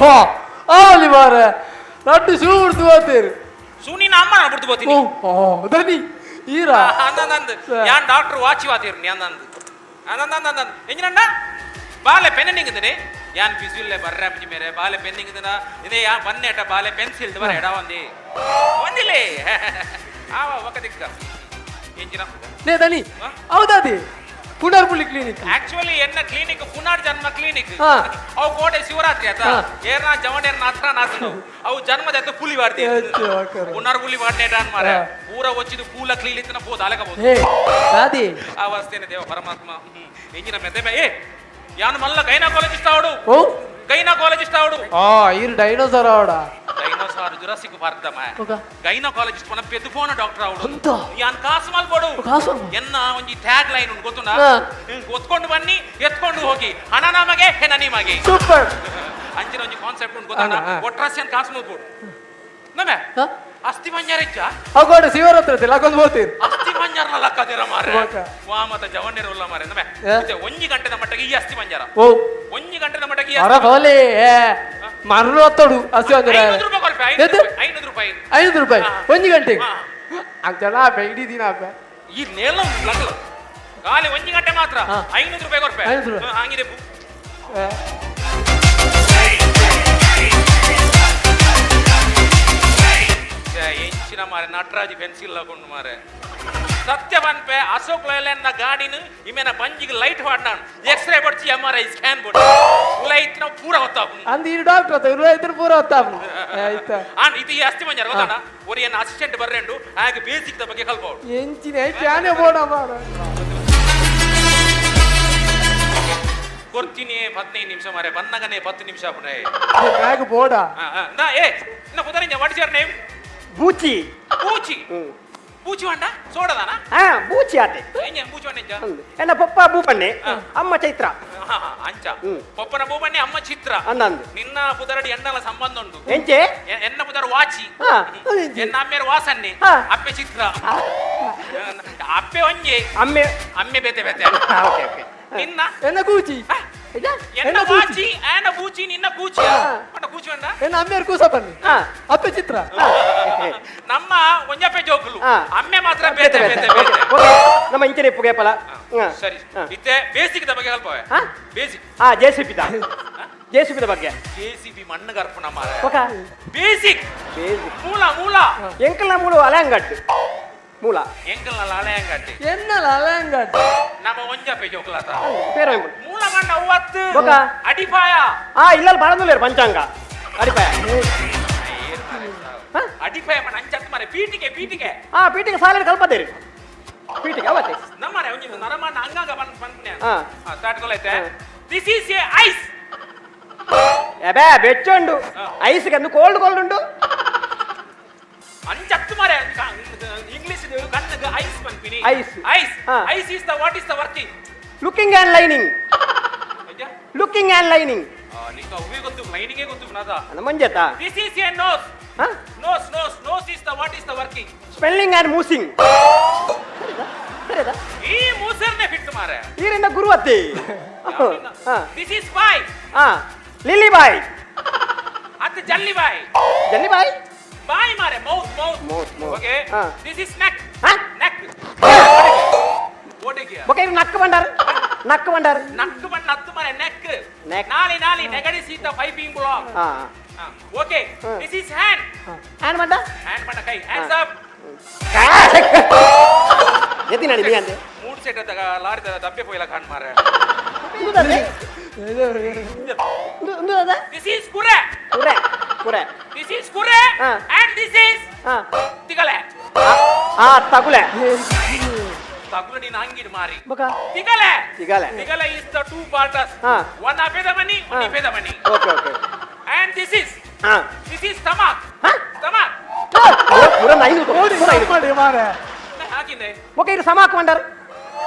ಹಾ ಆವಲಿ ಮಾರೆ ರಡ್ಡು ಶೂ ಉಡ್ದು ಹೋಗ್ತೀರಿ. ಸುನಿನ ಅಮ್ಮ ನಾನು ಬಿಡ್ತು ಬೋತೀನಿ. ಓ ದನಿ ಈರಾ. ಅಂದಂದು ಯಾನ್ ಡಾಕ್ಟರ್ ವಾಚಿ ವಾತಿರ್ನಿ ಅಂದಂದು ಅಂದಂದು ಎಂಜಿನಣ್ಣ ಬಾಲೆ ಪೆನ್ನಿಂಗ್ ಯಾನ್ ಬಿಸಿಲ್ಲೆ ಬರ್ರೆ ಅಪ್ಪಿ ಮೇರೆ ಬಾಲೆ ಪೆನ್ನಿಂಗ್ ಇದೇ ಯಾ ಬನ್ನೇಟ ಬಾಲೆ ಪೆನ್ಸಿಲ್ ಬರ ಎಡ ಒಂದಿ ಒಂದಿಲೆ ಆವ ಒಕ್ಕ ದಿಕ್ಕ ಎಂಜಿನ. ನೇ ದನಿ. ಹಾ? ಹೌದಾದಿ ಪುನರ್ಪುಳಿ ಕ್ಲಿನಿಕ್. ಆಕ್ಚುಲಿ ಎನ್ನ ಕ್ಲಿನಿಕ್ ಪುನರ್ಜನ್ಮ ಕ್ಲಿನಿಕ್. ಹಾ. ಅವು ಕೋಟೆ ಶಿವರಾತ್ರಿ ಆತ. ಹಾ. ಏರ್ನ ಜವನೇರ್ನ ಹತ್ರ ನಾತನು ಅವು ಜನ್ಮದ ಎತ್ತು ಪುಲಿ ವಾಡ್ತಿ. ಹೆಚ್ಚು ಹಾಕರು. ಪುನರ್ ಪುಲಿ ವಾಡ್ನೇಟ ಅನ್ ಮಾರೆ. ಹಾ. ಪೂರ వచ్చిದು ಪೂಲ ಕ್ಲೀಲಿತ್ತನ ಪೋದ ಅಲಕಬಹುದು. ಹೇ ದಾದಿ. ಆ ವಸ್ತೇನೆ ದೇವ ಪರಮಾತ್ಮ ಎಂಜಿನ ಮೆದೆ ಏ ಯಾನು ಮಲ್ಲ ಗೈನಕಾಲಜಿಸ್ಟ್ ಆವಡು. ಓ. ಗೈನಕಾಲಜಿಸ್ಟ್ ಆವಡು. ಆ ಈರ್ ಡೈನೋಸಾರ್ ಆವಡ. ಡೈನೋಸಾರ್ ಜುರಾಸಿಕ್ ಪಾರ್ಕ್ ದಮ. ఒక. ಗೈನಕಾಲಜಿಸ್ಟ್ ಪನ ಪೆದ್ದು ಫೋನ ಡಾಕ್ಟರ್ ಆವಡು. ಅಂತ? ಯಾನ್ ಕಾಸು ಮಲ್ಬೋಡು. ಕಾಸು ಮಲ್ಬೋಡು. ಎನ್ನ ಒಂಜಿ ಟ್ಯಾಗ್ ಲೈನ್ ಉಂಟು ಗೊತ್ತುನಾ? ಹಾ. ಒತ್ಕೊಂಡು ಬನ್ನಿ ಎತ್ಕೊಂಡು ಹೋಗಿ ಹಣ ನಮಗೆ ಹೆಣ ನಿಮಗೆ. ಸೂಪರ್. ಅಂಚಿನ ಒಂಜಿ ಕಾನ್ಸೆಪ್ಟ್ ಉಂಟು ಗೊತ್ತಾ? ಹಾ. ಒಟ್ರಾಸಿಯನ್ ಕಾಸು ಮಲ್ಬೋಡು ನಮೆ. ಹಾ? ಅಸ್ಥಿ ಮಂಜಾರ ಇಚ್ಚ. ಅಗೋಡ ಶಿವರಾತ್ರಿ ಲಗೊಂದು ಹೋಗ್ತೀರಿ. ಅಸ್ಥಿ ಮಂಜಾರನ ಲಕ್ಕದಿರ ಮಾರೆ. ಓಕೆ. ವಾ ಮತ ಜವನ್ಯರು ಮಾರೆ ನಮೆ. ಏ? ಇತ್ತೆ ಒಂಜಿ ಗಂಟೆದ ಮಟ್ಟಗೆ ಈ ಅಸ್ಥಿ ಮಂಜಾರ. ಓ. ಒಂಜಿ ಗಂಟೆದ ಮಟ್ಟಗೆ ಈ ಅರ ಫೋಲಿ ಮರಳು ಹತ್ತೋಡು ಹಸಿ ಅಂದ್ರೆ. 500 ರೂಪಾಯಿ ಕೊಡ್ಪೆ, 500 ಎದ್ದು? ರೂಪಾಯಿ, 500 ರೂಪಾಯಿ. 500 ರೂಪಾಯಿ. ಹಾ. ಒಂಜಿ ಗಂಟೆಗೆ? ಹಾ. ಅಂಚನ ಇಡೀ ದಿನ ಅಪ್ಪ. ಈ ನೇಲ ಲಗ್ಲ ಖಾಲಿ ಒಂಜಿ ಗಂಟೆ ಮಾತ್ರ. ಹಾ. 500 ರೂಪಾಯಿ ಕೊಡ್ಪೆ. 500 ರೂಪಾಯಿ. ಹಾ, ಹಂಗಿದೆ. ಏ. ಛೆ, ಎಂಚಿನ ಮಾರೆ ನಟರಾಜ್ ಪೆನ್ಸಿಲ್ ಹಾಕೊಂಡು ಮಾರೆ ಸತ್ಯ ಪನ್ಪೆ ಅಶೋಕ್ ಲೇಲ್ಯಾಂಡ್ ನ ಗಾಡಿನ ಇಮೇನ ಬಂಜಿಗೆ ಲೈಟ್ ನಾನು ಎಕ್ಸ್ರೇ ಬಡ್ಚಿ MRI scan ಬಡ್ಚಿ ಉಲ ಇತ್ತಿನ ಪೂರ ಗೊತ್ತಾಪುಂಡು. ಅಂದ್ ಈ ಡಾಕ್ಟರ್ ಹತ್ರ ಇರುವ ಇದ್ರ ಪೂರ ಹೊತ್ತಾಪು ಆಯ್ತಾ. ಆನ್ ಇದು ಈ ಅಸ್ಥಿ ಮಂಜಾರ ಗೊತ್ತಾಣ ಒರಿ ಎನ್ನ ಅಸಿಸ್ಟೆಂಟ್ ಬರ್ರೆಂಡು ಹಾಗೆ ಬೇಸಿಕ್ the ಬಗ್ಗೆ ಕಲ್ಪವಡು. ಎಂಚಿನ ಯಾನೆ ಬೋಡ ಮಾರ. ಕೊರ್ತೀನಿ 15 ನಿಮಿಷ ಮಾರೆ ಬನ್ನಗನೆ 10 ನಿಮಿಷ ಪುಣೆ. ಬ್ಯಾಗ್ ಬೋಡ. ನಾ ಏ ಇನ್ನ ಪುದರಿಂಜ what is your name? Boochi. Boochi. Hmm. Boochi వంಡ ಸೋಡದಾನ. ಹಾ ಬೂಚಿ ಆತೆ. ಎಂಜ ಬೂಚಿ వంಡ ಎಂಜ? ಅಂದು. ಎನ್ನ ಪಪ್ಪ ಬೂಪಣ್ಣೆ. ಹಾ. ಅಮ್ಮ ಚೈತ್ರ. ಅಂಚ. ಹ್ಮ್. ಪಪ್ಪನ ಬೂಪಣ್ಣೆ ಅಮ್ಮ ಚಿತ್ರ. ಅಂದಂದು. ನಿನ್ನ ಪುದರಡಿ ಎನ್ನಲ ಸಂಬಂಧ ಉಂಟು. ಎಂಚೆ? ಎನ್ನ ಪುದರ್ ವಾಚಿ. ಹಾ. ಎನ್ನ ಅಮ್ಮೇರು ವಾಸನ್ನೆ. ಹಾ. ಅಪ್ಪೆ ಚಿತ್ರ ಅಪ್ಪೆ ಒಂಜೆ. ಅಮ್ಮೆ. ಅಮ್ಮೆ ಬೇತೆ ಬೇತೆ. ಹಾ, ಓಕೆ ಓಕೆ. ನಿನ್ನ ಎನ್ನ ಕೂಚಿ. ಹಾ? ಇದ? ಎನ್ನ ಎನ್ನ ವಾಚಿ ಆನ ಬೂಚಿ ನಿನ್ನ ಕೂಚಿ. ಹಾ. ಅಂಡ ಕೂಚಿ ಅಂಡ. ಎನ್ನ ಅಮ್ಮೇರು ಕೂಸ ಬನ್ನಿ. ಹಾ. ಅಪ್ಪೆ ಚಿತ್ರ. ಹಾ. ನಮ್ಮ ಒಂಜಪ್ಪೆ ಜೋಕುಲು. ಹಾ. ಅಮ್ಮೆ ಮಾತ್ರ ಬೇತೆ ಬೇತೆ ಓಕೆ, ಬೇತೆ. ಓಕೆ. ನಮ್ಮ ಇಂಚಿನ ಇಪ್ಪು ಪಲ. ಹಾ, ಸರಿ. ಇತ್ತೆ ಬೇಸಿಕ್ the ಬಗ್ಗೆ ಕಲ್ಪವೆ. ಹಾ? ಬೇಸಿಕ್. ಹಾ ಜೆಸಿಪಿದ ಜೆಸಿಪಿದ ಬಗ್ಗೆ. ಜೆಸಿಬಿ ಮಣ್ಣು ಗರ್ಪಣ ಮಾರ. ఒక ಬೇಸಿಕ್. ಬೇಸಿಕ್. ಮೂಲ ಮೂಲ. ಎಂಕಲ್ನ ಮೂಲ ಅಲಂಗಟ್ಟು ಮೂಲ. ಎಂಕಲ್ ನಲ್ಲ ಅಲೆಯಂಗಟ್ಟಿ. ಎನ್ನಲ ಅಲಂಗಟ್. ನಮ್ಮ ಒಂಜಪ್ಪೆ ಜೋಕುಲಾತ. పేరు ఏం? ಮೂಲ ಮಂಡ ಅವ್ವತ್ತು. ಬೊಕ? ಅಡಿಪಾಯ. ಆ ಇಲ್ಲಲ್ಲಿ ಬಾಳಂದುಲ್ಲೇರು ಪಂಚಾಂಗ ಅಡಿಪಾಯ. ಹಾ? ಅಡಿಪಾಯ ಮಣ್ಣ ಅಂಚತ್ ಮಾರೆ ಪೀಟಿಗೆ ಪೀಟಿಗೆ. ಆ ಪೀಟಿಗೆ ಸಾಲಿನ ಕಲ್ಪದೇರು ಪೀಟಿಗೆ ಅವತ್ತೆ. ನಮ್ಮನೆ ಒಂಜಿ ನರಮಾನ ಅಂಗಾಂಗ ಬನ್ ಬಂದ್ನೆ. ಹಾ. ಸ್ಟಾರ್ಟ್ ಕೊಲೈತೆ. ಹಾ. This is A ice. ಅಬೇ ಬೆಚ್ಚುಂಡು. ಹಾ. ಐಸ್ ಕಂದು ಕೋಲ್ಡ್ ಕೋಲ್ಡ್ ಉಂಡು. ಅಂಚತ್ತು ಮಾರೆ ಇಂಗ್ಲಿಷ್ ಕಣ್ಣು ಐಸ್ ಪನ್ಪಿನಿ. Ice. Ice. ಹಾ. Ice is the what is the working? Looking and lining. Looking and lining. ನಿಂಗೆ ಅವೇ ಗೊತ್ತು ಲೈನಿಂಗೇ ಗೊತ್ತು ನಾದ. ಮಂಜತ. This is A nose. Ha? Nose nose nose is the what is the working? Spelling and ಮೂಸಿಂಗ್. ಸರಿದಾ? ಈ ಮೂಸರ್ನೆ fit ಮಾರೆ. ಈರಿಂದ ಗುರುವತ್ತಿ. ಹಾ. This is ಬಾಯ್. ಹಾ ಲಿಲ್ಲಿ ಬಾಯ್. ಅದು ಜಲ್ಲಿ ಬಾಯ್. ಜಲ್ಲಿ ಬಾಯ್. ಬಾಯ್ ಮಾರೆ mouth mouth. Mouth, mouth. Okay. ಹಾ. This is neck. ಹಾ? ನೆಕ್ ಓಟೆಗೆ. ಬೊಕ ಇರು ನಕ್ಕ ಬಂಡಾರ್ ನಕ್ಕ ಬಂಡಾರ್. ನಕ್ಕು ಬಣ್ಣ ಹತ್ತು ಮಾರೆ ನೆಕ್. Neck. ನಾಲಿ ನಾಲಿ ನೆಗಡಿ ಸೀತ ಪೈಪಿಂಗ್ ಬ್ಲಾಕ್. ಹಾ. ಓಕೆ. ಹಾ. This is hand. ಆನ್ ಬಂಡ. ಹ್ಯಾಂಡ್ ಬಣ್ಣ ಕೈ ಹ್ಯಾಂಡ್ಸ್ ಅಪ್. ಎತ್ತಿ ನಾಡಿ ನೀ ಅಂದೆ. ಮೂಡ್ ಸೆಟ್ ಲಾರಿ ದಬ್ಬೆ ಪೋಯಿಲ ಕಾಣ್ ಮಾರೆ. This is ಕುರೆ. ಕುರೆ ಕುರೆ. This is ಕುರೆ. Ha. And this is ಹಾ. ತಿಗಲೆ. ಆ ತಗುಲೆ. ತಗುಲ ನೀನು ಹಂಗಿಡ್ ಮಾರಿ. ಬೊಕ ತಿಗಲೆ. ತಿಗಲೆ. ತಿಗಲೆ is the two parts. ಹಾ. ಒನ್ ಅಪೇದ ಮನಿ ಒನ್ ಹಾ. ಇಪೇದ ಮನಿ. Okay okay. And this is ಹಾ. This is stomach. ಹಾ? ಸ್ಟಮಕ್. ಪೂರ ನೈನು ಪೂರ ಐನು. ಮಾಡಿ ಮಾರೆ. ಹಾಕಿದೆ. ಬೊಕ ಇರು ಸಮಾಕ್ ಬಂಡಾರ್.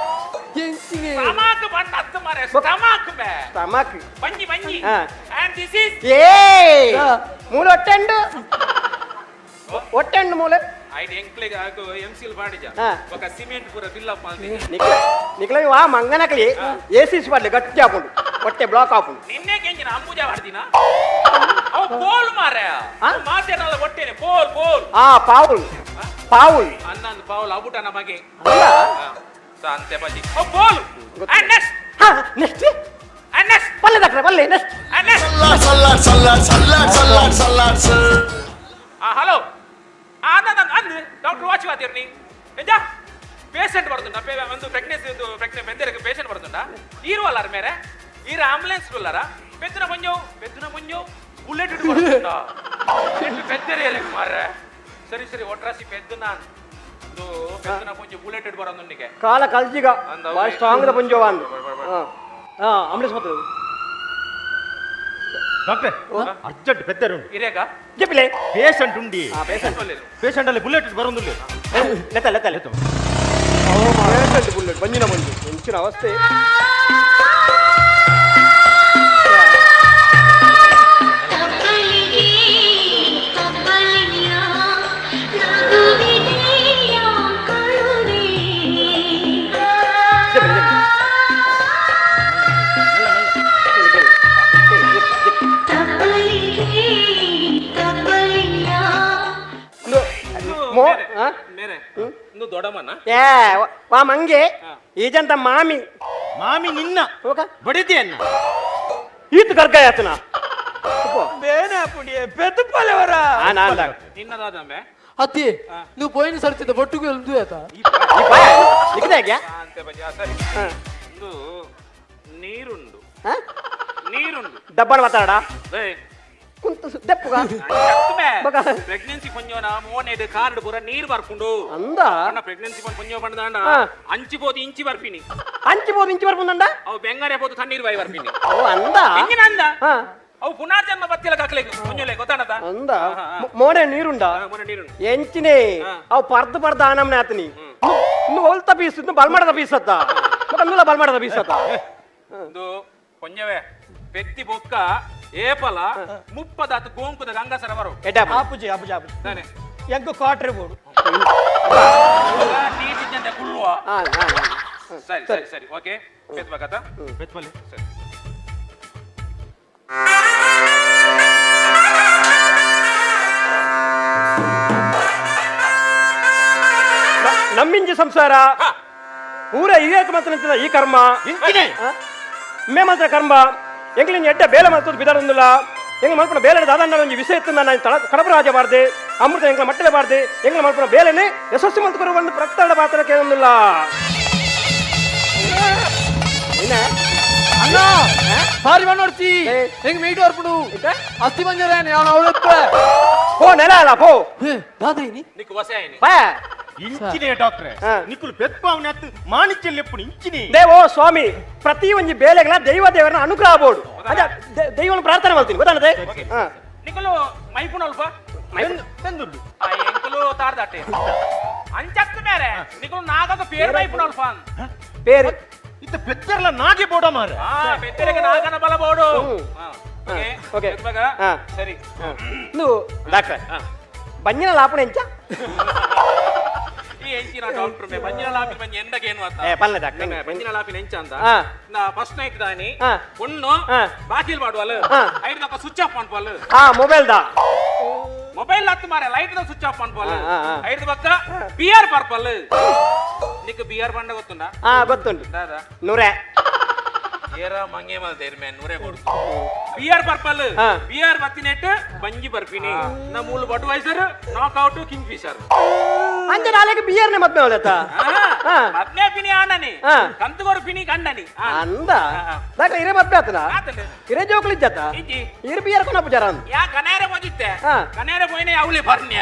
ಎಂಚಿಗೆ. ಸ್ಟಮಕ್ ಬಣ್ಣ ಹತ್ತು ಮಾರೆ ಸ್ಟಮಕ್ ಬೇ. ಸಮಾಕ್. ಬಂಜಿ ಬಂಜಿ. ಹಾ. ಅಂಡ್ this is ಏ ಹಾ. ಮೂಲ ಒಟ್ಟೆಂಡು ಒಟ್ಟೆಂಡು ಮೂಲ. ಐದು ಎಂಕ್ಲೆಗ್ ಎಂ ಸಿಲ್ ಬಾಡಿಜ. ಹಾ. ఒక ಸಿಮೆಂಟ್ ಪೂರ ಫಿಲ್ ಅಪ್ ಮಾಡ್ತೀನಿ. ನಿಕ್ಲ ನಿಕ್ಲ ವಾ ಮಂಗನಕಲಿ ಎ ಸಿ ಪಡ್ಲೆ ಗಟ್ಟಿ ಹಾಕೊಂಡು ಹೊಟ್ಟೆ ಬ್ಲಾಕ್ ಹಾಕೊಂಡು. ನಿನ್ನೆ ಕೆಂಜಿನ ಅಂಬುಜಾ ಮಾಡ್ದಿನ ಅವು ಪೋಲ್ ಮಾರ್ರೆ. ಆ? ಮಾತೇನಲ್ಲ ಒಟ್ಟೇನೆ ಪೋಲ್ ಪೋಲ್. ಆ ಪಾವುಲ್ ಪಾವುಲ್. ಅನ್ನಂದು ಪಾವುಲ್ ಅಬುಟ ನಮಗೆ. ಅಲ್ಲ. ಸಂತೆ ಬಜಿ ಅವು ಪೋಲ್. And next. ಹಾ, ನೆಕ್ಸ್ಟ್. And next. ಪಲ್ಲೆ ಡಾಕ್ಟ್ರೆ, ಪಲ್ಲೆ next. And next. Salad salad salad salad salad salad. ಆ ಹಲೋ, ಅಂದ ಅಂದ್ ಡಾಕ್ಟರ್ ವಾಚ್ ವಾತಿರ್ನಿ ಎಂಜ ಪೇಷಂಟ್ ಬರ್ತುಂಡ ಒಂದು ಪ್ರೆಗ್ನೆನ್ಸಿ ಒಂದು ಪ್ರೆಗ್ನೆ ಬೆಂದೆರಕ್ಕೆ ಪೇಷಂಟ್ ಬರ್ತುಂಡ ಈರುವಲ್ಲಾರ ಮೇರೆ ಈರ ಆಂಬುಲೆನ್ಸ್ ಉಲ್ಲಾರ ಪೆದ್ದುನ ಮುಂಜೋ ಪೆದ್ದುನ ಮುಂಜೋ ಬುಲೆಟ್ ಇಟ್ಟು ಬರ್ತುಂಡ ಪೆದ್ದೆರೆ ಎಲೆಕ್ ಮಾರ್ರೆ. ಸರಿ ಸರಿ, ಒಟ್ರಾಸಿ ಪೆದ್ದುನ ಇದು ಪೆದ್ದುನ ಮುಂಜಿ ಬುಲೆಟ್ ಇಟ್ಟು ಬರೋದುಂಡಿಗೆ. ಕಾಲ ಕಲ್ಜಿಗ. ಅಂದ. ಬಾಳ ಸ್ಟ್ರಾಂಗ್ the ಪುಂಜೋ ಅಂದ್. ಹಾ, ಆಂಬುಲೆನ್ಸ್ ಬರ್ತದೆ. ಡಾಕ್ಟರ್, ಅರ್ಜೆಂಟ್ ಪೆದ್ದರುಂಡು. ಇರೇಗ. ಜಪಿಲೆ. ಪೇಷಂಟ್ ಉಂಡಿ. ಆ ಪೇಷಂಟ್. ಪೇಷಂಟ್ ಅಲ್ಲಿ ಬುಲೆಟ್ ಬರೋದಿಲ್ಲ. ಲೆತ್ತ ಲೆತ್ತ ಲೆತ್ತ. ಪೇಷಂಟ್ ಬುಲೆಟ್ ಬಂಜಿನ ಬಂಜು ಮುಂಚಿನ ಅವಸ್ಥೆ. ತಪ್ಪಲಿಗೆ ತಪ್ಪಲಿಯ ನಗುವಿದೆಯ ಕರುಣೆ. ಜಪಿಲೆ ಜಪಿಲೆ. ಕೇಳಿ, ಕೇಳಿ. ಕೇಳಿ, ಜಪ್, ಜಪ್. ತಪ್ಪಲಿಗೆ ತಪ್ಪಲಿಯ ಒಂದು ಮೋ ಆ? ಮೇರೆ ಇಂದು ದೊಡ್ಡಮ್ಮನ. ಏ ವಾ ಮಂಗೆ ಈಜಂತ ಮಾಮಿ. ಮಾಮಿ ನಿನ್ನ. ಹೋಗ. ಬಡಿದೆಯನ್ನ. ಈತ ಕರ್ಕಾಯತನ. ಬೇನೆ ಪುಡಿಯೇ ಪೆದ್ದು ಪಲ್ಲೆವರ. ಆ ನಾನ್ ನಿನ್ನದಾದಮ್ಮೆ. ಅತ್ತಿ, నువ్వు పోయిన సరిచిద్ద బొట్టుకు వెళ్తూ ಆತ. ಈ ಬಾಯ ನಿಕ್ಕಿದೆ ಯಾಕೆ? ಅಂತೆ ಬಜಿ ಸರಿ. ಇಂದು ನೀರುಂಡು. ಆ? ನೀರುಂಡು. ಡಬ್ಬನ ಮಾತಾಡ. ಏಯ್. ಕುಂತ ದೆಪ್ಪುಗ. ಬಕ. ಪ್ರೆಗ್ನೆನ್ಸಿ ಪಂಜೋನ ಮೋನೆಡ್ ಕಾರ್ಡ್ ಪೂರ ನೀರ್ ಬರ್ಪುಂಡು. ಅಂದ. ಅಣ್ಣ, ಪ್ರೆಗ್ನೆನ್ಸಿ ಪಂಡ್ ಪಂಜೋ ಪಂಡದಾಂಡ ಆ. ಅಂಚಿ ಪೋದು ಇಂಚಿ ಬರ್ಪಿನಿ. ಅಂಚಿ ಬೋದು ಇಂಚಿ ಬರ್ಪುಂದಂಡ. ಅವು ಬೆಂಗಾರೆ ಪೋದು ತಣ್ಣೀರ್ ಬಾಯಿ ಬರ್ಪಿನಿ. ಓ ಅಂದ. ಎಂಗಿನ ಅಂದ. ಹಾ. ಅವು ಪುನರ್ಜನ್ಮ ಬತ್ತಿಲ ಕಾಕ್ಲೆಗ್ ಪಂಜೋಲೆ ಗೊತ್ತಾಣದ. ಅಂದ. ಮೋನೆ ನೀರುಂಡ. ಮೋನೆ ನೀರುಂಡು. ಎಂಚಿನೇ. ಹಾ. ಅವು ಪರ್ದು ಪರ್ದು ಆನಮ್ನೆ ಆತನಿ ಇನ್ನು ಒಲ್ತ ಪೀಸ್ ಇನ್ನು ಬಲ್ಮಡದ ಪೀಸ್ ಅತ್ತ ಮಗ ನುಲ ಬಲ್ಮಡದ ಪೀಸ್ ಅತ್ತ. ಒಂದು ಪೊಂಜವೆ ಪೆತ್ತಿ ಬೊಕ್ಕ ಏಪಲ ಮುಪ್ಪದಾತು ಗೋಂಕುದ ಗಂಗಾಸರ ಬರು. ಎಡ್ಡ. ಆಪುಜಿ ಆಪುಜಿ ಆಪುಜಿ. ತಾನೆ. ಎಂಕು ಕ್ವಾರ್ಟರ್ ಬೋಡು. ನೀಟಿದ್ದಂತೆ ಕುಳ್ಳುವ. ಹಾ ಹಾ. ಸರಿ ಸರಿ ಸರಿ, ಓಕೆ, ಪೆತ್ಬೇಕತ್ತ. ಪೆತ್ಪಲ್ಲೆ. ಸರಿ. ನಮ್ಮಿಂಜಿ ಸಂಸಾರ ಹಾ. ಊರ ಇವೇಕ ಮಾತ್ರ ಈ ಕರ್ಮ. ಇಂಚಿನೇ. ಮೇ ಮಾತ್ರ ಕರ್ಮ ಎಂಗ್ಲಿನ ಎಡ್ಡ ಬೇಲೆ ಮಾಡ್ತದ್ದು ಬಿದಾರೊಂದಿಲ್ಲ ಎಂಗ್ಲ ಮಲ್ಪನ ಬೇಲೆ ದಾದಣ್ಣ ಒಂಜಿ ವಿಷಯ ಇತ್ತು ನಾನು ತಳ ಕಡಪರಾಜ ಬಾರ್ದೆ ಅಮೃತ ಎಂಗ್ಲ ಮಟ್ಟಲೆ ಬಾರ್ದೆ ಎಂಗ್ಲ ಮಲ್ಪನ ಬೇಲೆನೆ ಯಶಸ್ವಿ ಮಂತ್ಕರು ಒಂದು ಪ್ರಕ್ತಡ ಪಾತ್ರ ಕೇಳೊಂದಿಲ್ಲ. ಏನ? అన్నా సారీ వన్ వచ్చి ఏ. ఎంగ మీట్ వరపుడు. ಇತ್ತ? అస్థి పంజరాని ಅವನು ಅವಳಪ್ಪ. ಪೋ ನೆಲ ಅಲ್ಲ ಪೋ. దాదైని. నీకు వసాయని. ಬಾ. ಇಂಚಿನೇ ಡಾಕ್ಟ್ರೆ. ಹಾ. ನಿಕ್ಕುಲು ಪೆತ್ಪಾವನೆ ಅತ್ತು ಮಾಣಿಚ್ಯ ಎಪ್ಪುನು ಇಂಚಿನೇ. ದೇವೋ ಸ್ವಾಮಿ, ಪ್ರತಿ ಒಂಜಿ ಬೇಲೆಗಳ ದೈವ ದೇವರನ್ನ ಅನುಗ್ರಹ ಬೋಡು ಅದ ದೈವನ ಪ್ರಾರ್ಥನೆ ಮಾಡ್ತೀನಿ ಗೊತ್ತಾನದೆ. ಹಾ. ನಿಕಲು ಮೈಪುನಲ್ಪ. ಬೆಂದುಂಡು. ಆ ಎಂಕುಲು ತಾರ್ದಾಟೆ ಅಂಚತ್ತು ಮೇರೆ ನಿಕಲು ನಾಗದ ಪೇರ್ ಮೈಪುನಲ್ಪ. ಪೇರು. ಇತ್ತ ಪೆದ್ದರ್ಲ ನಾಗೆ ಬೋಡ ಮಾರ. ಆ ಪೆತ್ತರಿಗೆ ನಾಗನ ಬಲ ಬೋಡು. ಹ್ಮ್. ಹಾ, ಓಕೆ. ಓಕೆ. ಪೆತ್ಬಾಗ? ಹಾ. ಸರಿ. నువ్వు ಡಾಕ್ಟ್ರೆ ಹಾ. ಬಂಜಿನ ಲಾಪಣ ಎಂಚ? ಈ ಎಂಚಿನ ಡಾಕ್ಟರ್ ಮೇ ಬಂಜಿನ ಲಾಪಿನ ಬಂಜಿ ಎಂದಕ್ಕೆ ಏನು ಏ ಪಲ್ಲೆ ಡಾಕ್ಟ್ರೆ. ಬಂಜಿನ ಲಾಪಿನ ಎಂಚ ಅಂತ ಹಾ. ನಾ ಫಸ್ಟ್ ನೈಟ್ ದಾನಿ ಹಾ. ಪೊಣ್ಣು ಹಾ. ಬಾಕಿಲ್ ಮಾಡುವಲ್ಲ ಹಾ. ಐದು ದಕ್ಕ ಸ್ವಿಚ್ ಆಫ್ ಮಾಡ್ಪಲ್ಲ. ಆ ಮೊಬೈಲ್ ದಾ. ಮೊಬೈಲ್ ಹತ್ತು ಮಾರೆ ಲೈಟ್ the switch off ಮಾಡ್ಪಲ್ಲ. ಹಾ, ಹಾ, ಹಾ. ಐದು ಪಕ್ಕ ಬಿಯರ್ ಪರ್ಪಲ್ ನಿಕ್ ಬಿಯರ್ ಬಂಡ ಗೊತ್ತುಂಡ? ಆ ಗೊತ್ತುಂಟು. ದಾದಾ? ನೂರೇ. ಏರ ಮಂಗೆ ಮಲ್ದೇರ್ ಮೇ ನೂರೇ ಕೊಡು ಬಿಯರ್ ಪರ್ಪಲ್. ಹಾ. ಬಿಯರ್ ಬತ್ತಿನೆಟ್ ಬಂಜಿ ಬರ್ಪಿನಿ ನ ಮೂಲು ಬಡ್ವೈಸರ್ ನಾಕ್ ಔಟ್ ಕಿಂಗ್ ಫಿಶರ್. ಅಂಚೆ ನಾಳೆಗೆ ಬಿಯರ್ನೆ ಮದ್ಮೆ ಅವಲತ್ತ. ಹಾ. ಮದ್ಮೆ ಪಿನಿ ಆನನಿ. ಹಾ. ಕಂತುಗೊರು ಪಿನಿ ಕಂಡನಿ. ಅಂದ. ಹಾ, ಹಾ. ಡಾಕ್ಟ್ರೆ, ಇರೇ ಮದ್ಮೆ ಆತನ? ಆತಂಡು. ಇರೇ ಜೋಕುಲಿಜ್ಜತ್ತ? ಇಜ್ಜಿ. ಇರು ಬಿಯರ್ ಕೊನ ಪೂಜಾರ ಅಂದ್. ಯಾ ಕನೇರೆ ಮೊಜಿತ್ತೆ. ಹಾ. ಕನೇರೆ ಪೋಯಿನೆ ಅವಳಿ ಬರ್ನಿ.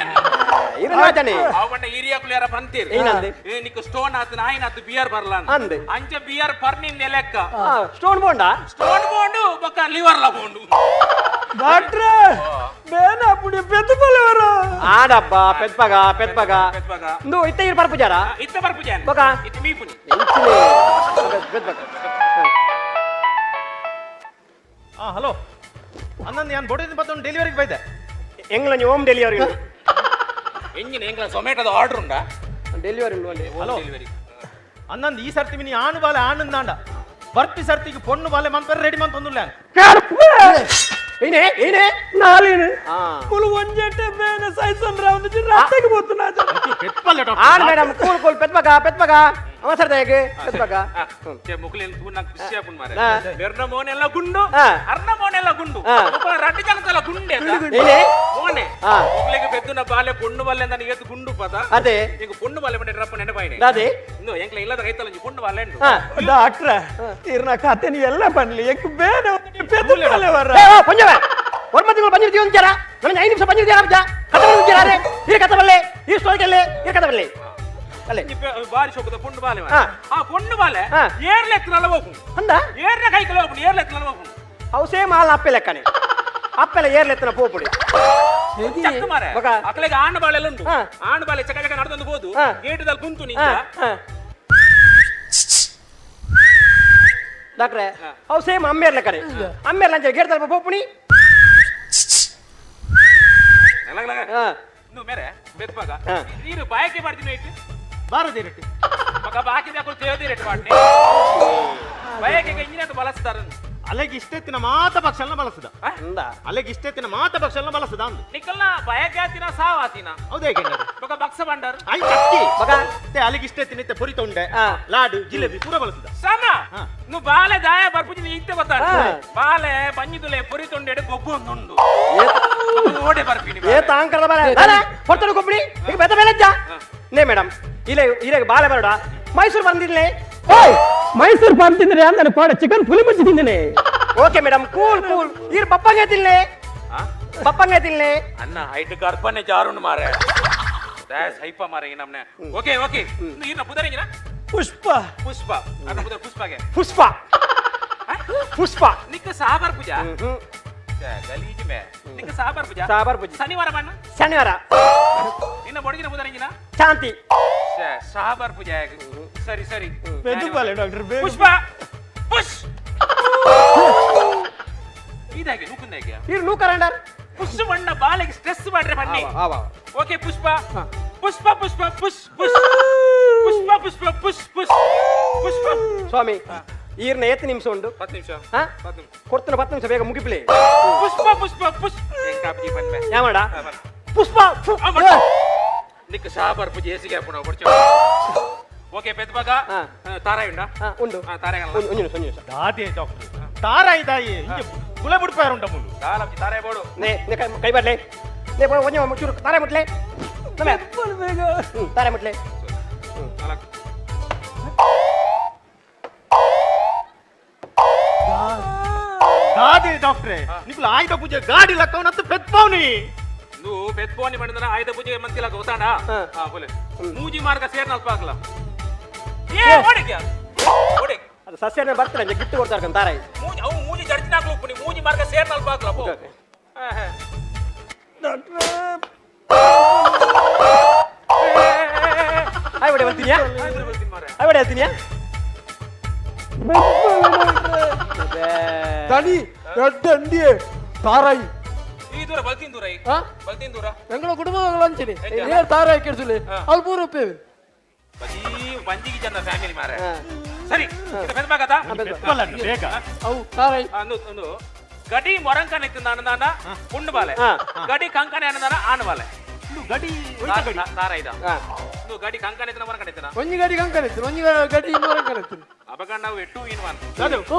ಇರು ನಾಜನೆ. ಅವ ಬಂಡ ಹಿರಿಯಕುಲು ಯಾರ ಬಂತೀರ್. ಏನಂದೆ? ಏ ನಿಕ್ ಸ್ಟೋನ್ ಆತು ನಾಯಿನ ಆತು ಬಿಯರ್ ಬರ್ಲ. ಅಂದೆ. ಅಂಚ ಬಿಯರ್ ಪರ್ನಿಂದ ಲೆಕ್ಕ. ಸ್ಟೋನ್ ಬೋಂಡ. ಸ್ಟೋನ್ ಬೋಂಡು ಬೊಕ್ಕ ಲಿವರ್ ಲ ಬೋಂಡು. ಡಾಕ್ಟ್ರೆ, ಬೇನೆ ಪುಡಿ ಪೆದ್ದು ಪಲ್ಲೆವರ. ಆಡಬ್ಬ ಪೆದ್ಪಗ ಪೆದ್ಪಗ. ಪೆದ್ಪಗ. ಇಂದು ಇತ್ತ ಇರು ಪರ್ಪುಜಾರ. ಇತ್ತ ಬರ್ಪುಜಾನ್. ಬೊಕ? ಇತ್ತ ಮೀಪುನಿ. ಎಂಚಿನೆ ಪೆದ್ಪಗ. ಆ ಹಲೋ, ಅನ್ನಂದು ಯಾನ್ ಬೋಡಿದ ಬತ್ತೊಂದು ಡೆಲಿವರಿಗೆ ಬೈದೆ. ಎಂಗ್ಲ ನೀವು ಹೋಮ್ ಡೆಲಿವರಿ? ಎಂಜಿನ ಎಂಗ್ಲ ಝೊಮ್ಯಾಟೋದ ಆರ್ಡರ್ ಉಂಡಾ? ಡೆಲಿವರಿ ಉಂಡು ಅಲ್ಲಿ. ಹಲೋ. ಡೆಲಿವರಿ. ಅನ್ನಂದು ಈ ಸರ್ತಿ ಮಿನಿ ಆಣು ಬಾಲೆ ಆನಂದಾಂಡ ಬರ್ಪಿ ಸರ್ತಿಗೆ ಪೊಣ್ಣು ಬಾಲೆ ಮನ್ಪೆರ ರೆಡಿ ಮಂತೊಂದುಲ್ಲ. ಏನೇ ಏನೇ ನಾಲಿನ ಆ. ಮುಲು ಒಂಜೆಟ್ಟೆ ಬೇನೆ ಸೈಸನ್ ರಾವಂದು ರತ್ತೆಗೆ పోతున్నా ಪೆತ್ಪಲ್ಲೆ on doctor. Madam cool cool ಪೆತ್ಬಗ ಪೆತ್ಬಗ ಅವಸರದ ಹೇಗೆ ಪೆತ್ಬಗ ಮುಕ್ಲಿನ ತೂ నాకు ಖುಷಿ ಆಪುಂಡು ಮಾರೆ. ಆ. ಮೆರ್ನ ಮೋನೆಲ್ಲ ಗುಂಡು, ಆ. ಅರ್ನ ಮೋನೆಲ್ಲ ಗುಂಡು, ಆ. ಮುಕ್ಕುಲ ರಡ್ಡು ಜನತಲ ಗುಂಡೆ ಅದ. ಏನೇ ಮೋನೆ ಆ. ಮುಕ್ಲಿಗೆ ಪೆದ್ದುನ ಬಾಲೆ ಪೊಣ್ಣು ಬಾಲೆ ಅಂತ ಏತು ಗುಂಡು ಪದ. ಅದೇ. ಇಂಕ ಪೊಣ್ಣು ಬಾಲೆ ಬಂಡೆ ರಪ್ಪ ನೆನಪಾಯಿನೆ. ಅದೇ. ಇನ್ನು ಎಂಕ್ಲ ಇಲ್ಲದ ಕೈತಲ ಒಂಜಿ ಪೊಣ್ಣು ಬಾಲೆ ಉಂಡು. ಆ. ಡಾಕ್ಟ್ರ ಇರ್ನ ಕತೆ ನೀವು ಎಲ್ಲ ಪನ್ಲಿ ಎಂಕ್ ಬೇನೆ ಪೆದ್ದುಪಾಲೆ ವರ. ಏ ಓ ಪಂಜವೆ ಒಂದು ತಿಂಗಳು ಪಂಜೆ ಒಂಚಾರ ನನಗೆ 5 ನಿಮಿಷ ಪಂಜೆ ತೀರ ಕತೆ ಬಂದಿದ್ದಾರೆ ಈ ಕತೆ ಬಲ್ಲೆ ಈ ಸ್ಟೋರಿಗೆ ಈ ಕತೆ ಬಲ್ಲೆ ಅಲ್ಲೇ. ಒಂಜಿ ಬಾರಿ ಶೋಕದ ಪೊಣ್ಣು ಬಾಲೆ ಮಾರೆ. ಆ. ಆ ಪೊಣ್ಣು ಬಾಲೆ ಆ. ಏರ್ಲೆ ಎತ್ತುನಲ್ಲ ಹೋಪುಂಡು. ಅಂದ ಏರ್ನ ಕೈಕಲ ಹೋಪುಂಡು, ಏರ್ಲೆ ಎತ್ತುನಲ್ಲ ಹೋಪುಂಡು. ಅವು ಸೇಮ್ ಹಾಲು ಅಪ್ಪೆ ಲೆಕ್ಕನೆ ಅಪ್ಪೆಲ್ಲ ಏರ್ಲೆತ್ತನ ಪೋಪುಡಿ. ಚಕ್ಕ ಮಾರೆ. ಬೊಕ. ಅಕ್ಲೆಗ್ ಆಣ್ ಬಾಳೆಲ್ಲ ಉಂಡು. ಆ. ಆಣ್ ಬಾಲೆ ಚಕ ಚಕ ನಡ್ದೊಂದು ಬೋದು ಆ. ಗೇಟದಲ್ಲಿ ಕುಂತು ನಿಂತ. ಡಾಕ್ಟ್ರೆ ಅವು ಸೇಮ್ ಅಮ್ಮೇರ್ ಲೆಕ್ಕನೆ ಅಮ್ಮೇರ್ ಲಂಚ ಗೇಟ್ ತಲ್ಪ ಪೋಪುಣಿ. ಲಗ ಲಗ. ಹಾ. ಇನ್ನು ಮೇರೆ ಬೆತ್ಪಾಗ ಆ. ನೀರು ಬಾಯಕ್ಕೆ ಮಾಡ್ತೀನಿ ಇಟ್ಟು ಬಾರದೆ ರೇಟ್. ಮಗ ಬಾಕಿ ದಾಕುಲು ತೇವದಿ ರೇಟ್ ಮಾಡ್ನಿ ಬಯಕೆ ಇಂಜಿನ ಬಳಸ್ತಾರ. ಅಲೆಗೆ ಇಷ್ಟೆತ್ತಿನ ಮಾತ ಪಕ್ಷಲ್ನ ಬಳಸದ. ಅಂದ ಅಲೆಗೆ ಇಷ್ಟೆತ್ತಿನ ಮಾತ ಪಕ್ಷಲ್ನ ಬಳಸದ ಅಂದು. ನಿಕ್ಕಲ್ನ ಬಯಕೆ ಆತಿನ ಸಾವ್ ಆತಿನ. ಹೌದು ಹೇಗೆ? ಮಗ ಬಕ್ಸ ಬಂಡಾರ I ಕತ್ತಿ ಮಗ. ಮತ್ತೆ ಅಲೆಗೆ ಇಷ್ಟೆತ್ತಿನ ಇತ್ತೆ ಪೊರಿ ತೊಂಡೆ ಆ. ಲಾಡು ಜಿಲೇಬಿ ಪೂರ ಬಳಸದ. ಸಮ ಹಾ. ನು ಬಾಲೆ ದಾಯ ಬರ್ಪುಜಿ ಇತ್ತೆ ಗೊತ್ತಾಡ. ಹಾ. ಬಾಲೆ ಬಂಜಿದುಲೆ ಪೊರಿ ತೊಂಡೆಡ್ ಗೊಬ್ಬು ಒಂದುಂಡು ಓಡೆ ಬರ್ಪಿನಿ. ಏ ತಾಂಕರದ ಬಾಲೆ ದಾದ ಹೊರ್ತಡು ಕೊಬ್ಬಡಿ ಈಗ ಬೆತ್ತ ಬೇಲಜ್ಜ ನೇ ಮೇಡಮ್ ಇಲ್ಲೇ ಇಲ್ಲೇ ಬಾಳೆ ಬರಡ ಮೈಸೂರು ಬಂದಿರ್ಲೆ. ಓಯ್ ಮೈಸೂರು ಪಾನ್ ತಿಂದ್ರೆ ಅಂದನೆ ಪಾಡ ಚಿಕನ್ ಪುಲಿ ಮುಂಚಿ ತಿಂದಿನಿ. Okay madam cool cool ಇರ್ ಬಪ್ಪಂಗೆ ತಿನ್ಲೆ ಬಪ್ಪಂಗೆ ತಿನ್ಲೆ. ಅನ್ನ ಹೈಟ್ ಗರ್ಭನೆ ಜಾರುಂಡು ಮಾರೆ ದಾಸ್ ಹೈಪ ಮಾರೆ ಈ ನಮ್ನೆ. ಓಕೆ ಓಕೆ ಇನ್ನ ಪುದರಿಂಗಿನ ಪುಷ್ಪ. ಪುಷ್ಪ ಅನ್ನ ಪುದರ್ ಪುಷ್ಪಗೆ. ಪುಷ್ಪ ಪುಷ್ಪ. ನಿಕ್ಕ ಸಾಬಾರ್ ಪೂಜಾ ಗಲೀಜ್ ಮೇ ನಿಕ್ಕ ಸಾಬಾರ್ ಪೂಜಾ. ಸಾಬಾರ್ ಪೂಜೆ. ಶನಿವಾರ ಬಣ್ಣ. ಶನಿವಾರ. ನಿನ್ನ ಬೊಡಗಿನ ಪುದರಿಂಗಿನ ಶಾಂತಿ. ಸಾಬಾರ್ ಪೂಜೆ ಸರಿ ಸರಿ. ಪೆದ್ದುಪಾಲೆ ಡಾಕ್ಟರ್ ಬೇಗ. ಪುಷ್ಪ ಪುಷ್ ಇದಾಗೆ ನೂಕುಂದಾಗೆ. ಇರ್ ನೂಕರಂಡರ್. ಪುಷ್ ಬಣ್ಣ ಬಾಲೆಗೆ ಸ್ಟ್ರೆಸ್ ಮಾಡ್ರೆ ಬನ್ನಿ. ಆವ. ಓಕೆ ಪುಷ್ಪ ಪುಷ್ಪ ಪುಷ್ಪ push push Pushpa Pushpa push push Pushpa. ಸ್ವಾಮಿ ಈರ್ನ ಏತ್ ನಿಮಿಷ ಉಂಡು? 10 ನಿಮಿಷ. ಹಾ? 10 ನಿಮಿಷ. ಕೊಡ್ತನ 10 ನಿಮಿಷ ಬೇಗ ಮುಗಿಪ್ಲಿ. ಪುಷ್ಪ ಪುಷ್ಪ ಪುಷ್ ಕಾಪಿ ಬಂದ್ಮೆ. ಯಾವಡ ಪುಷ್ಪ ನಿಕ್ಕ ಸಾಬಾರ್ ಪೂಜೆ ಏಸಿಗೆ ಹಾಕೊಂಡು ಬರ್ಚೋ. ಓಕೆ ಪೆದ್ಬಾಗ. ಹಾ. ತಾರಾಯಿ ಉಂಡಾ? ಹಾ, ಉಂಡು. ಹಾ, ತಾರಾಯಿ ಅಲ್ಲ. ಒಂದು ನಿಮಿಷ ಒಂದು ನಿಮಿಷ. ದಾದೆ ಡಾಕ್ಟರ್ ತಾರಾಯಿ ದಾಯಿ ಹಿಂಗೆ ಗುಲೆ ಬಿಡ್ಪಾರ ಉಂಟ ಮುಲು. ದಾಲ ತಾರಾಯಿ ಬೋಡು. ನೇ ನೇ ಕೈ ಕೈ ಬಡ್ಲೆ ನೇ ಒಂಜಿ ಚೂರು ತಾರಾಯಿ ಮುಟ್ಲೆ ನಮೆ. ಬೇಗ. ತಾರಾಯಿ ಮುಟ್ಲೆ. ನಾಲ್ಕು. ದಾದೆ ಡಾಕ್ಟ್ರೆ ನಿಕುಲು ಆಯುಧ ಪೂಜೆ ಗಾಡಿ ಲಕ್ಕವನತ್ತು ಪೆತ್ಪಾವ್ನಿ. నువ్వు పెట్టుకోని పడిందన ఆయుధ పూజ మంచి అవుతాడా? ಹಾ. పోలే ಮೂಜಿ ಮಾರ್ಗ ಸೇರ್ ನಲ್ಪ ಏ ಓಡಿಗೆ ಓಡಿ. ಅದು ಸಸ್ಯನೇ ಬರ್ತಾರೆ ಗಿಫ್ಟ್ ಕೊಡ್ತಾರೆ ತಾರಾಯಿ. ಮೂಜಿ ಅವು ಮೂಜಿ ಜಡ್ಜಿನಾಕ್ಲು ಉಪ್ಪು ಮೂಜಿ ಮಾರ್ಗ ಸೇರ್ ನಲ್ಪ ಹಾಕ್ಲ ಪೋ. ಓಕೆ. ಆಯ್ ಬಡೆ ಬರ್ತೀನಿಯಾ ಆಯ್ ಬಡೆ ಹೇಳ್ತೀನಿಯಾ? தனி எட்டு அண்டியே தாராய். ಈ ದೂರ ಬಲ್ತಿನ ದೂರ ಈ ಆ? ಬಲ್ತಿನ ದೂರ. எங்களை குடும்பம் ಅಂಚಿನಿ ಏರ್ ತಾರಾಯಿ ಕೆಡ್ಸುಲಿ ಅಲ್ಲಿ ಪೂರ ಉಪ್ಪೇವೆ. ಬಜೀ ಬಂಜಿಗೆ ಜನ ಫ್ಯಾಮಿಲಿ ಮಾರೆ. ಹಾ. ಸರಿ ಪೆದ್ಬಾಗತಾ. ಪೆತ್ಪಲ್ಲ ಬೇಗ. ಅವು ತಾರಾಯಿ. ಒಂದು ಗಡಿ ಮೊರಂಕನ ಇತ್ತು ನಾನು ಪುಂಡು ಬಾಲೆ. ಹಾ. ಗಡಿ ಕಂಕಣೆ ಅನ್ನದಾನ ಆನು ಬಾಲೆ. ಇನ್ನು ಗಡಿ ಒಯ್ತ ಗಡಿ. ತಾರಾಯ್ದ. ಹಾ. నువ్వు ಗಡಿ ಕಂಕಣ ಎತ್ತಿನ ಮೊರಂಕಣ ಎತ್ತಿನ. ಒಂಜಿ ಗಡಿ ಕಂಕಣ ಇತ್ತು ಒಂಜಿ ಗಡಿ ಇನ್ನೂರ ಕಂಕಣ ಇತ್ತು. ಅಪಗ ನಾವು 2 in 1. ದಾದೆ ಓ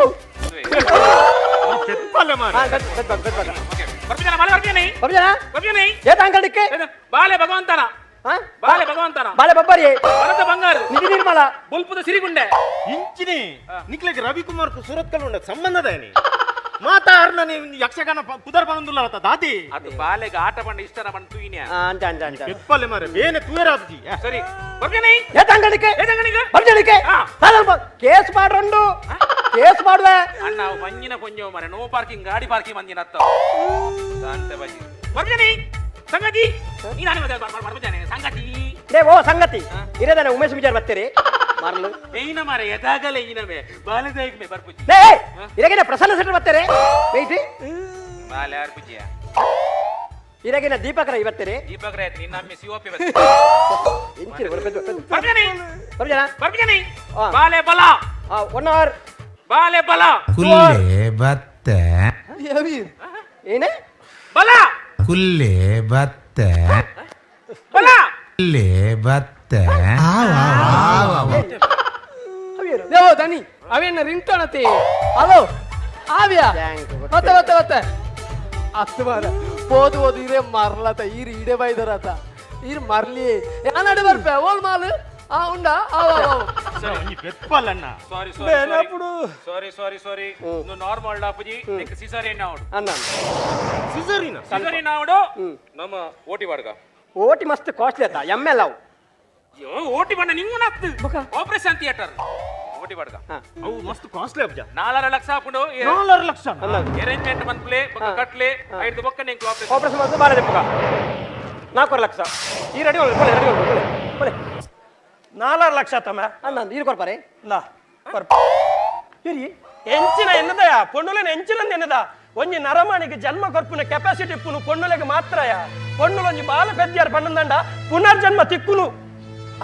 ಪೆತ್ಪಲ್ಲ ಮಾರೆ. ಹಾ ಗಟ್ ಗಟ್ ಗಟ್ ಗಟ್. ಓಕೆ ಬರ್ಪಿಜನ ಬಾಲೆ ಬರ್ಪಿಜನ ಬರ್ಜನ ಬರ್ಪಿಜನ. ಏ ತಾಂಕಡಿಕ್ಕೆ. ಬಾಲೆ ಭಗವಂತನ. ಹಾ. ಬಾಲೆ ಭಗವಂತನ. ಬಾಳೆ ಬಬ್ಬರಿ. ಭರತ ಬಂಗಾರು. ನಿಧಿ ನಿರ್ಮಲ. ಬೊಲ್ಪುದ ಸಿರಿಗುಂಡೆ. ಇಂಚಿನಿ ನಿಕ್ಲೆಗ್ ರವಿಕುಮಾರ್ ಸೂರತ್ಕಲ್ ಉಂಡ ಸಂಬಂಧದ ಮಾತಾ ಅರ್ನ ಯಕ್ಷಗಾನ ಪುದರ್ ಬಂದುಲ್ಲ ದಾದಿ. ಅದು ಬಾಲೆಗೆ ಆಟ ಬಂಡ ಇಷ್ಟನ ಬಂದು ತೂಯಿನ. ಹಾ ಅಂಚ ಅಂಚ ಅಂಚ. ಪೆತ್ಪಲ್ಲೆ ಮಾರೆ ಬೇನೆ ತೂಯರಾಬ್ಜಿ. ಸರಿ ಬರ್ಪಿಜನ. ಏ ತಾಂಕಡಿಕ್ಕೆ. ಏ ತಂಗಣಿಗ. ಬರ್ಜನಿಕೆ. ಹಾ. ಕೇಸ್ ಮಾಡ್ರಂಡು ಕೇಸ್ ಮಾಡುವೆ. ಅಣ್ಣ ಅವು ಮಂಜಿನ ಕೊಂಜೋ ಮರೆ ನೋ ಪಾರ್ಕಿಂಗ್ ಗಾಡಿ ಪಾರ್ಕಿಂಗ್ ಮಂಜಿನ ಹತ್ತ ಅಂತ ಬಜಿ ಬರ್ಪಿಜನ ಸಂಗತಿ ನೀನು ಬರ್ಪಿಜನ ಸಂಗತಿ. ಲೇ ಓ ಸಂಗತಿ ಇರೇದಾನೆ ಉಮೇಶ್ ವಿಚಾರ ಬರ್ತೀರಿ ಮಾರ್ಲು. ಏನ ಮಾರೆ ಎದಾಗಲೇ ಈನಮೆ ಬಾಲೆದಾಯಕ್ ಮೇ ಬರ್ಪುಜಿ. ಲೇ ಇರಗಿನ ಪ್ರಸನ್ನ ಸೆಟ್ರ್ ಬರ್ತೀರಿ ವೇಯ್ಟಿ. ಬಾಲೆ ಯಾರು ಪೂಜ್ಯ? ಇರಗಿನ ದೀಪಕರ ಬರ್ತೀರಿ. ದೀಪಕ್ ರಾಯ್ ನಿನ್ನ ಅಮ್ಮೆ ಸಿಒಪಿ ಇಂಚಿನ ಬರ್ಪಿಜನ. ಬರ್ಜನ. ಬರ್ಪಿಜನ. ಹಾ. ಬಾಲೆ ಬಲ. One hour. ಬಾಲೆ ಬಲ. ಕುಲ್ಲೆ ಬತ್ತೆ. ಅವಿ ಏನೇ? ಬಲ. ಕುಲ್ಲೆ ಬತ್ತೆ. ಬಲ. ಕುಲ್ಲೆ ಬತ್ತೆ. ದೇವೋ ದನಿ ಅವೇನ ರಿಂಗ್ಟೋನ್ ಅತ್ತೆ. ಹಲೋ, ಆವ್ಯಾ? ಮತ್ತೆ ಮತ್ತೆ ಮತ್ತೆ ಅತ್ತು ಮಾರ ಪೋದು ಓದು ಇರೇ ಮರ್ಲತ ಈರ್ ಇಡೆ ಬೈದರತ ಈರ್ ಮರ್ಲಿ ನಡು ಬರ್ಪೆ ಓಲ್ ಮಾಲ್ ಆ ಉಂಡಾ ಆ. ಒಂಜಿ ಪೆಪ್ಪಲ್ಲಣ್ಣ. ಸಾರಿ ಸಾರಿ ಸಾರಿ ಸಾರಿ ಸಾರಿ. నువ్వు ನಾರ್ಮಲ್ ಡಾಪುಜಿ, నీకు ಸಿಸರಿನ್ ಆವಡು. ಅನ್ನ. ಸಿಸರಿನ? ಸಿಸರಿನ್ ಆವಡು. ನಮ್ಮ ಓಟಿ ಬಾಡ್ಗ. ಓಟಿ ಮಸ್ತ್ ಕಾಸ್ಟ್ಲಿ ಅತ್ತ, ಎಮ್ ಎಲ್ ಅವು. ಓಟಿ ಬಣ್ಣ ನಿಂಗು ನತ್ತು ಆಪರೇಷನ್ ಥಿಯೇಟರ್ ಓಟಿ ಬಾಡ್ಗ. ಅವು ಮಸ್ತ್ ಕಾಸ್ಟ್ಲಿ ಅಬ್ಜ. 4.5 ಲಕ್ಷ ಹಾಕೊಂಡು. 4.5 ಲಕ್ಷ? ಅರೇಂಜ್ಮೆಂಟ್ ಮನ್ಪ್ಲೆ ಬೊಕ್ಕ ಕಟ್ಲೆ ಐದು ಬೊಕ್ಕ ನಿಂಗೆ ಆಪರೇಷನ್. ಆಪರೇಷನ್ ಮಾಡ್ತು ಬಾಳೆ ದೆಪ್ಪಗ 4.5 ಲಕ್ಷ. ಈ ರೆಡಿ ಒಳ್ಳೆ ಕೊಲೆ, ರೆಡಿ ಒಳ್ಳೆ ಕೊಲೆ. 4.5 ಲಕ್ಷ ತಮ್ಮ. ಅಣ್ಣ, ನೀರು ಕೊಡ್ಪಾರೆ. ನಾ. ಇರಿ. ಎಂಚಿನ ಎನ್ನದಯ ಪೊಣ್ಣುಲೆನ ಎಂಚಿನ ಎನ್ನದ ಒಂಜಿ ನರಮಾಣಿಗೆ ಜನ್ಮ ಕೊರ್ಪುನ ಕೆಪಾಸಿಟಿ ಇಪ್ಪುನು ಪೊಣ್ಣುಲೆಗೆ ಮಾತ್ರಯ. ಪೊಣ್ಣುಲೊಂಜಿ ಬಾಲ ಪೆದ್ಯಾರ್ ಪಣ್ಣಂದಂಡ ಪುನರ್ಜನ್ಮ ತಿಕ್ಕುನು.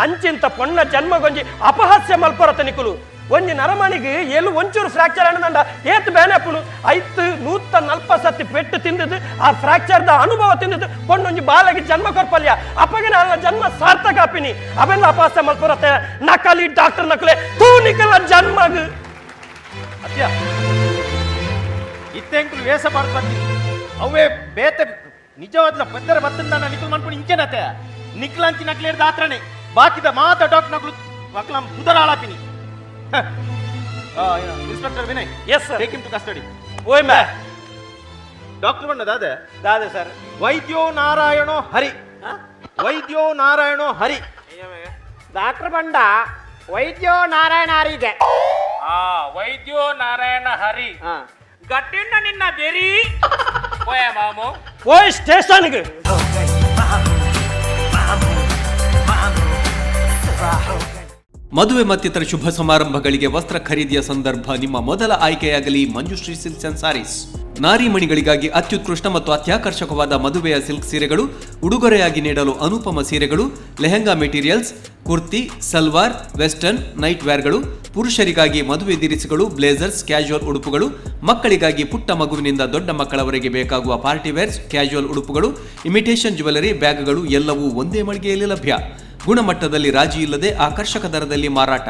ಅಂಚಿಂತ ಪೊಣ್ಣ ಜನ್ಮಗೊಂಜಿ ಅಪಹಾಸ್ಯ ಮಲ್ಪೊರತ ನಿಕುಲು. ಒಂಜಿ ನರಮಣಿಗೆ ಎಲು ಒಂಚೂರು ಫ್ರಾಕ್ಚರ್ ಅಣ್ಣದಂಡ ಏತ್ ಬೇನೆ ಅಪ್ಪುನು. ಐತ್ 140 ಸತಿ ಪೆಟ್ಟು ತಿಂದದ್ದು, ಆ ಫ್ರಾಕ್ಚರ್ದ ಅನುಭವ ತಿಂದದ್ದು ಪೊಣ್ಣೊಂಜಿ ಬಾಲಗೆ ಜನ್ಮ ಕೊರ್ಪಲ್ಯ. ಅಪ್ಪಗೆ ನನ್ನ ಜನ್ಮ ಸಾರ್ಥಕ ಅಪ್ಪಿನಿ. ಅವೆಲ್ಲ ಅಪಹಾಸ್ಯ ಮಲ್ಪೊರತೆ ನಕಲಿ ಡಾಕ್ಟರ್ ನಕಲೆ. ತೂ ನಿಕಲ ಜನ್ಮಗ್. ಅತ್ಯ ಇತ್ತೆಂಕುಲು ವೇಷ ಪಾಡ್ದು ಬರ್ತೀನಿ ಅವೇ ಬೇತೆ ನಿಜವಾದ್ಲ ಪೆದ್ದರ ಬತ್ತಂದ ನಿಕುಲ್ ಮನ್ಪುಣಿ ಇಂಚೆನತೆ ನಿಕ್ಲಂಚಿ ನಕ್ಲೇರ್ದ ಆತ್ರನೆ ಬಾಕಿದ ಮಾತ ಡಾಕ್ಟರ್ ನಕ್ಲು ಮಕ್ಳ ಪುದರ ಆಳಾಪಿನಿ. Inspector Vinay. Yes sir. Take him to custody. ಓಯ್ ಮ್ಯಾ. ಡಾಕ್ಟರ್ ಬಣ್ಣ ದಾದೆ? ದಾದೆ ಸರ್. ವೈದ್ಯೋ ನಾರಾಯಣೋ ಹರಿ, ವೈದ್ಯೋ ನಾರಾಯಣೋ ಹರಿ. ಡಾಕ್ಟರ್ ಬಂಡ ವೈದ್ಯೋ ನಾರಾಯಣ ಹರಿಗೆ. ಆ ವೈದ್ಯೋ ನಾರಾಯಣ ಹರಿ. ಹಾ. ಗಟ್ಟಿನ ನಿನ್ನ ಬೆರಿ ಹೋಯ ಮಾಮು. ಓಯ್ ಸ್ಟೇಷನ್ಗೆ. ಮದುವೆ ಮತ್ತಿತರ ಶುಭ ಸಮಾರಂಭಗಳಿಗೆ ವಸ್ತ್ರ ಖರೀದಿಯ ಸಂದರ್ಭ ನಿಮ್ಮ ಮೊದಲ ಆಯ್ಕೆಯಾಗಲಿ ಮಂಜುಶ್ರೀ ಸಿಲ್ಕ್ಸ್ ಅಂಡ್ ಸಾರೀಸ್. ನಾರಿಮಣಿಗಳಿಗಾಗಿ ಅತ್ಯುತ್ಕೃಷ್ಟ ಮತ್ತು ಅತ್ಯಾಕರ್ಷಕವಾದ ಮದುವೆಯ ಸಿಲ್ಕ್ ಸೀರೆಗಳು, ಉಡುಗೊರೆಯಾಗಿ ನೀಡಲು ಅನುಪಮ ಸೀರೆಗಳು, lehenga materials, kurti, salwar, western, night ವೇರ್ಗಳು, ಪುರುಷರಿಗಾಗಿ ಮದುವೆ ದಿರಿಸುಗಳು, ಬ್ಲೇಸರ್ಸ್, ಕ್ಯಾಶುವಲ್ ಉಡುಪುಗಳು, ಮಕ್ಕಳಿಗಾಗಿ ಪುಟ್ಟ ಮಗುವಿನಿಂದ ದೊಡ್ಡ ಮಕ್ಕಳವರೆಗೆ ಬೇಕಾಗುವ ಪಾರ್ಟಿ ವೇರ್ಸ್, ಕ್ಯಾಶುವಲ್ ಉಡುಪುಗಳು, ಇಮಿಟೇಷನ್ ಜ್ಯುವೆಲರಿ, ಬ್ಯಾಗ್ಗಳು ಎಲ್ಲವೂ ಒಂದೇ ಮಳಿಗೆಯಲ್ಲಿ ಲಭ್ಯ. ಗುಣಮಟ್ಟದಲ್ಲಿ ರಾಜಿ ಇಲ್ಲದೆ ಆಕರ್ಷಕ ದರದಲ್ಲಿ ಮಾರಾಟ,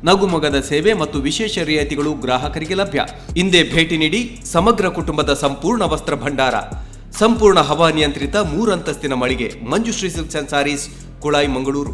ನಗುಮೊಗದ ಸೇವೆ ಮತ್ತು ವಿಶೇಷ ರಿಯಾಯಿತಿಗಳು ಗ್ರಾಹಕರಿಗೆ ಲಭ್ಯ. ಇಂದೇ ಭೇಟಿ ನೀಡಿ. ಸಮಗ್ರ ಕುಟುಂಬದ ಸಂಪೂರ್ಣ ವಸ್ತ್ರ ಭಂಡಾರ, ಸಂಪೂರ್ಣ ಹವಾನಿಯಂತ್ರಿತ ಮೂರಂತಸ್ತಿನ ಮಳಿಗೆ, ಮಂಜುಶ್ರೀ ಸಿಲ್ಕ್ಸ್ ಅಂಡ್ ಸಾರೀಸ್, ಕುಳಾಯಿ, ಮಂಗಳೂರು.